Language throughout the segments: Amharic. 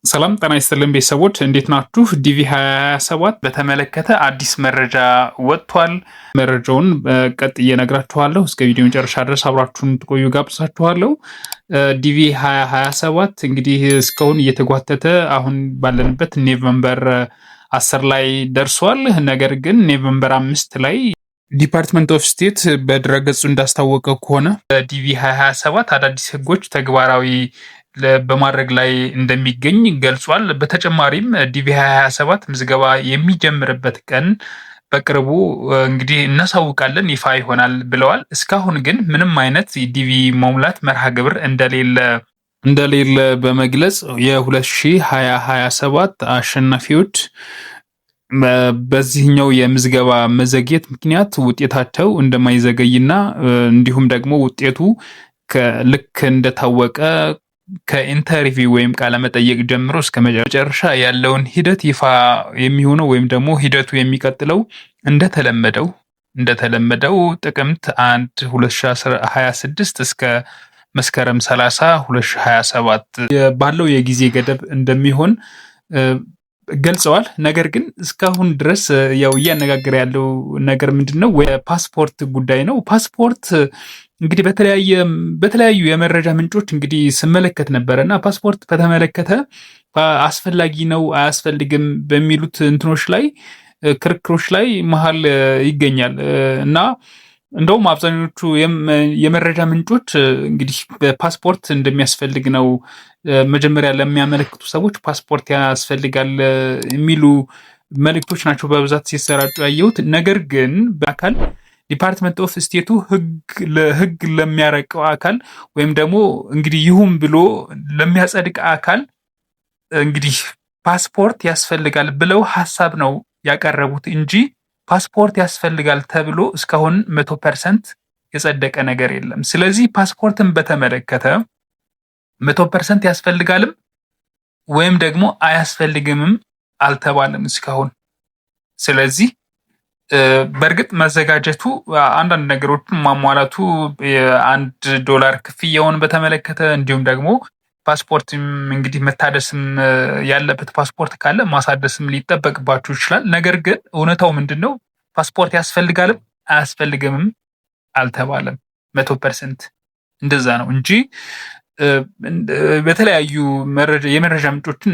ሰላም ጤና ይስጥልን ቤተሰቦች፣ እንዴት ናችሁ? ዲቪ 2027 በተመለከተ አዲስ መረጃ ወጥቷል። መረጃውን ቀጥዬ እነግራችኋለሁ። እስከ ቪዲዮ መጨረሻ ድረስ አብራችሁን እንድትቆዩ ጋብዛችኋለሁ። ዲቪ 2027 እንግዲህ እስካሁን እየተጓተተ አሁን ባለንበት November 10 ላይ ደርሷል። ነገር ግን November 5 ላይ Department of State በድረገጹ እንዳስታወቀው ከሆነ ዲቪ 2027 አዳዲስ ህጎች ተግባራዊ በማድረግ ላይ እንደሚገኝ ገልጿል። በተጨማሪም ዲቪ 2027 ምዝገባ የሚጀምርበት ቀን በቅርቡ እንግዲህ እናሳውቃለን፣ ይፋ ይሆናል ብለዋል። እስካሁን ግን ምንም አይነት ዲቪ መሙላት መርሃ ግብር እንደሌለ በመግለጽ የ2027 አሸናፊዎች በዚህኛው የምዝገባ መዘግየት ምክንያት ውጤታቸው እንደማይዘገይና እንዲሁም ደግሞ ውጤቱ ልክ እንደታወቀ ከ interview ወይም ቃለመጠየቅ ጀምሮ እስከ መጨረሻ ያለውን ሂደት ይፋ የሚሆነው ወይም ደግሞ ሂደቱ የሚቀጥለው እንደተለመደው ጥቅምት 1 2026 እስከ መስከረም 30 2027 ባለው የጊዜ ገደብ እንደሚሆን ገልጸዋል። ነገር ግን እስካሁን ድረስ ያው እያነጋገረ ያለው ነገር ምንድን ነው? የፓስፖርት ጉዳይ ነው። ፓስፖርት እንግዲህ በተለያዩ የመረጃ ምንጮች እንግዲህ ስመለከት ነበረ እና ፓስፖርት በተመለከተ አስፈላጊ ነው አያስፈልግም በሚሉት እንትኖች ላይ፣ ክርክሮች ላይ መሀል ይገኛል። እና እንደውም አብዛኞቹ የመረጃ ምንጮች እንግዲህ ፓስፖርት እንደሚያስፈልግ ነው፣ መጀመሪያ ለሚያመለክቱ ሰዎች ፓስፖርት ያስፈልጋል የሚሉ መልእክቶች ናቸው በብዛት ሲሰራጩ ያየሁት። ነገር ግን በአካል Department of State ኡ ህግ ለሚያረቀው አካል ወይም ደግሞ እንግዲህ ይሁን ብሎ ለሚያጸድቅ አካል እንግዲህ ፓስፖርት ያስፈልጋል ብለው ሀሳብ ነው ያቀረቡት እንጂ ፓስፖርት ያስፈልጋል ተብሎ እስካሁን 100% የጸደቀ ነገር የለም። ስለዚህ ፓስፖርትን በተመለከተ 100% ያስፈልጋልም ወይም ደግሞ አያስፈልግምም አልተባለም እስካሁን። ስለዚህ በእርግጥ መዘጋጀቱ፣ አንዳንድ ነገሮችን ማሟላቱ፣ የ1 ዶላር ክፍያውን በተመለከተ እንዲሁም ደግሞ ፓስፖርትም እንግዲህ መታደስም ያለበት ፓስፖርት ካለ ማሳደስም ሊጠበቅባችሁ ይችላል። ነገር ግን እውነታው ምንድን ነው? ፓስፖርት ያስፈልጋልም አያስፈልግምም አልተባለም። 100% እንደዛ ነው እንጂ በተለያዩ የመረጃ ምንጮችን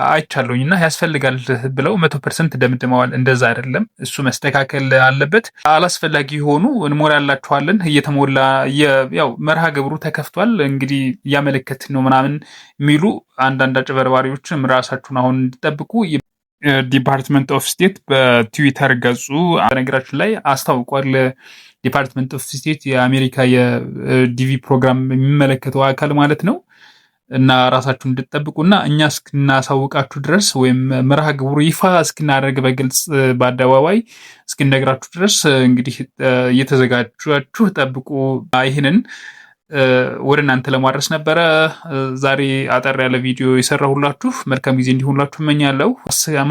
አይቻለሁኝ እና ያስፈልጋል ብለው 100% ደምድመዋል። እንደዛ አይደለም፣ እሱ መስተካከል አለበት። አላስፈላጊ የሆኑ እንሞላላችኋለን፣ እየተሞላ ያው መርሃ ግብሩ ተከፍቷል፣ እንግዲህ እያመለከትን ነው ምናምን የሚሉ አንዳንድ አጭበርባሪዎችም ራሳችሁን አሁን እንድጠብቁ Department of State በትዊተር ገጹ በነገራችን ላይ አስታውቋል። Department of State የአሜሪካ የዲቪ ፕሮግራም የሚመለከተው አካል ማለት ነው። እና ራሳችሁን እንድትጠብቁና እኛ እስክናሳውቃችሁ ድረስ ወይም መርሃ ግብሩ ይፋ እስክናደርግ፣ በግልጽ በአደባባይ እስክነግራችሁ ድረስ እንግዲህ እየተዘጋጃችሁ ጠብቁ። ይህንን ወደ እናንተ ለማድረስ ነበረ ዛሬ አጠር ያለ ቪዲዮ የሰራሁላችሁ። መልካም ጊዜ እንዲሆንላችሁ እመኛለሁ።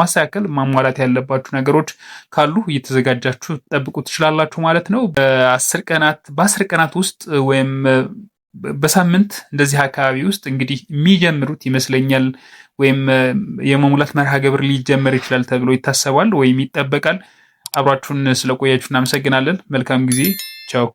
ማስተካከል ማሟላት ያለባችሁ ነገሮች ካሉ እየተዘጋጃችሁ ጠብቁ ትችላላችሁ ማለት ነው። በ10 ቀናት ውስጥ ወይም በሳምንት እንደዚህ አካባቢ ውስጥ እንግዲህ የሚጀምሩት ይመስለኛል ወይም የመሙላት መርሃ ግብር ሊጀመር ይችላል ተብሎ ይታሰባል ወይም ይጠበቃል። አብራችሁን ስለቆያችሁ እናመሰግናለን። መልካም ጊዜ። ቻው።